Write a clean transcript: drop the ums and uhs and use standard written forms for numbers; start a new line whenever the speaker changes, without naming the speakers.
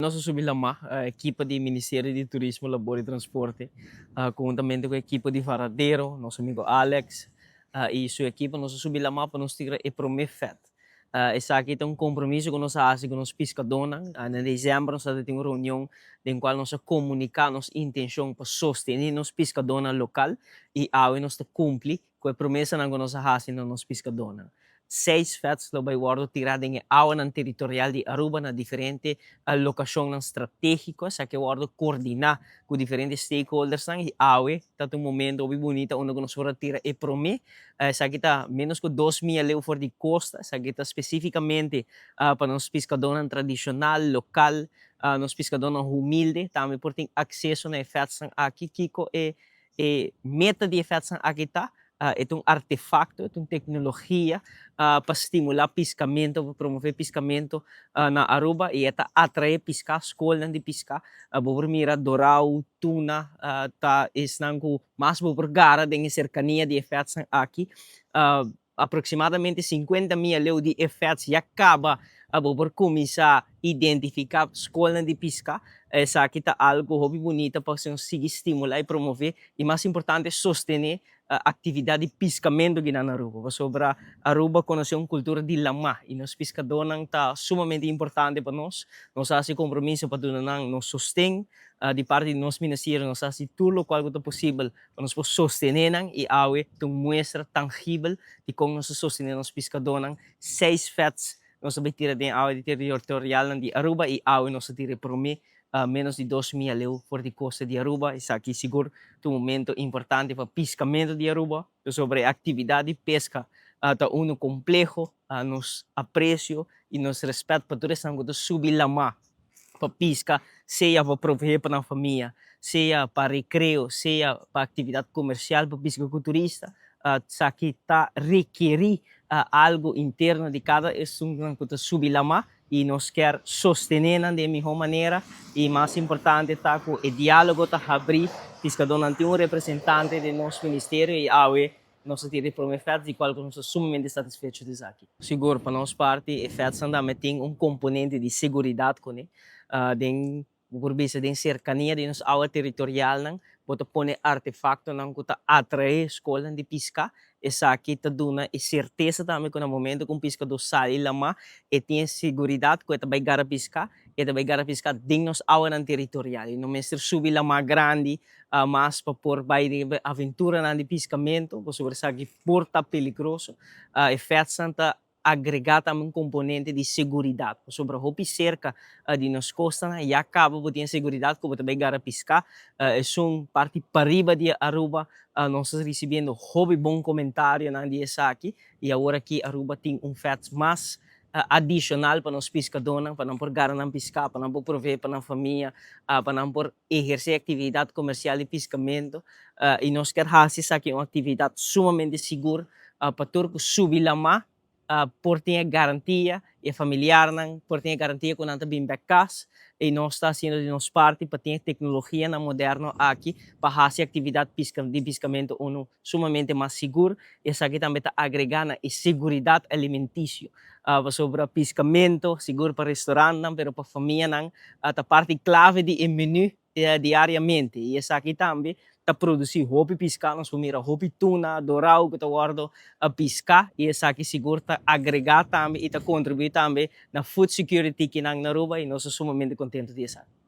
Nos a subi lama, ekipo di Ministerio di Turismo, Labor y Transporte, conhuntamente cu ekipo di Varadero, nos amigo Alex y su ekipo, nos a subi lama pa nos tira e prome FET. Esaki ta un compromiso cu nos a haci cu nos piscadornan. Na december nos a tin un reunion den cual nos a comunica nos intencion pa sostene nos piscadornan local y awe nos ta cumpli cu e promesanan cu nos a haci na nos piscadornan. Seis FETs lo bay wordo tira den e awanan territorial di Aruba na diferente locacionnan strategico, esaki a wordo coordina cu diferente stakeholdersnan y awe ta un momento hopi bunita unda cu nos por a tira e prome. Esaki ta menos cu 2 miya leu for di costa. Esaki ta specificamente pa nos piscadornan tradicional, local, nos piscadornan humilde, tambe por tin acceso na e FETsnan aki. Kico e meta di e FETsnan aki ta? E ta un artefacto, e ta un tecnologia pa stimula piscamento, pa promove piscamento na Aruba y ta atrae pisca, scolnan di pisca. Bo por mira dorao, tuna, ta esnan cu mas bo por gara den cercania di e FETsnan aki. Aproximadamente 50 miya leu di e FETs ya caba bo por cuminsa identifica scolnan di pisca. Esaki ta algo hopi bunita pa nos sigui stimula y promove y, mas importante, sostene actividad di piscamento aki na Aruba. Pasobra Aruba conoce un cultura di lama y nos piscadornan ta sumamente importante pa nos. Nos a haci compromiso pa duna nan nos sosten di parti di nos ministerio, nos a haci tur loke ta posibel pa nos por sostene nan y awe ta un muestra tangibel di con nos ta sostene nos piscadornan. Seis FETs nos a tira den awa di territorial di Aruba y awe nos a tira prome menos di 2 miya leu for di costa di Aruba. Esaki sigur un momento importante pa piscamento di Aruba. Pasobra actividad di pesca ta uno compleho, nos aprecio y nos respet pa tur esnan cu ta subi lama pa pisca, sea pa provee pa nan famia, sea pa recreo, sea pa actividad comercial, pa pisca cu turista, esaki ta rekeri algo interno di cada esun cu ta subi lama y nos kier sostene di miho manera. Y mas importante ta cu e dialogo ta habri, piscadornan tin un representante di nos ministerio y awe nos tin e prome FET di cual nos ta sumamente satisfecho di esaki. Sigur, pa nos parti, e FET tambe tin un componente di seguridad cu ne, den por bisa den cercania di nos awa territorialnan, bo ta pone artefactonan cu ta atrae scolnan di pisca. Esaki ta duna e certeza tambe cu na momento cu un piscador sali lama, e tin seguridad cu e ta bay gara pisca, e ta bay gara pisca den nos awanan territorial. E no mester subi lama grandi mas pa por bay den aventuranan di piscamento, pasobra esaki por ta peligroso. E FETsnan ta agrega tambe un componente di seguridad. Pasobra hopi cerca di nos costanan ya caba bo tin seguridad cu bo ta bay gara pisca. Esun parti pariba di Aruba, nos ta recibiendo hopi bon comentarionan di esaki y awor aki Aruba tin un FET mas adicional pa nos piscadornan, pa nan por gara nan pisca, pa nan por provee pa nan famia, pa nan por eherce actividad comercial di piscamento y nos kier haci esaki un actividad sumamente sigur pa tur cu subi lama por tin garantia y familiarnan por tin garantia cu nan ta bin bek cas, y nos ta haciendo di nos parti pa tin tecnologianan moderno aki pa haci actividad di piscamento uno sumamente mas sigur. Esaki tambe ta agrega na e seguridad alimenticio. Pasobra piscamento, sigur pa restaurantnan, pero pa famianan, ta parti clave di e menu diariamente. Y esaki tambe ta produci hopi pisca, nos por mira hopi tuna, dorao cu ta wordo pisca y esaki sigur ta agrega tambe y ta contribui tambe na food security aki na Aruba y nos ta sumamente contento di esaki.